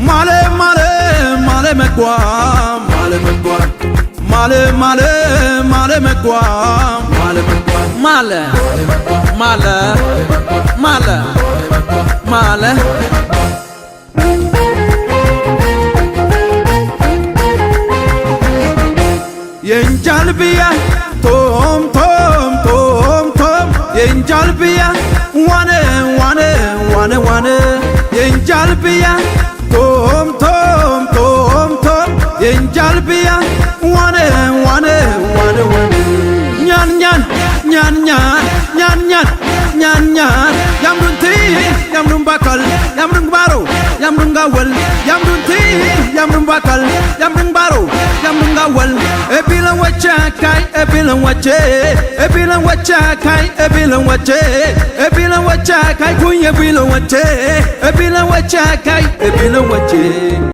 ማለ ማለ ማለ መጓ ማለ መጓ ማለ ማለ ማለ መጓ ማለ መጓ ማለ ማለ ማለ ማለ። የእንጃልብያ ቶም ቶም ቶም ቶም የእንጃልብያ ዋነ ዋነ ዋነ ዋነ የእንጃልብያ ቶም ቶም ቶም ቶም የእንጃልብያ ዋነ ዋነ ዋነ ዋነ ኛን ኛን ኛን ኛን ኛን ኛን ኛን ኛን ያምዱንቲ ያምዱን ባካል ያምዱን ባሮ ያምዱን ጋወል ያምዱንቲ ያምዱን ባካል ያምዱን ባሮ ያምዱን ጋወል ኤቢለን ወቸ ካይ ኤቢለን ወቸ ኤቢለን ወቸ ካይ ኤቢለን ወቸ ኤቢለን ወቸ ካይ ኩኝ ኤቢለን ወቸ ኤቢለን ወቸ ካይ ኤቢለን ወቸ።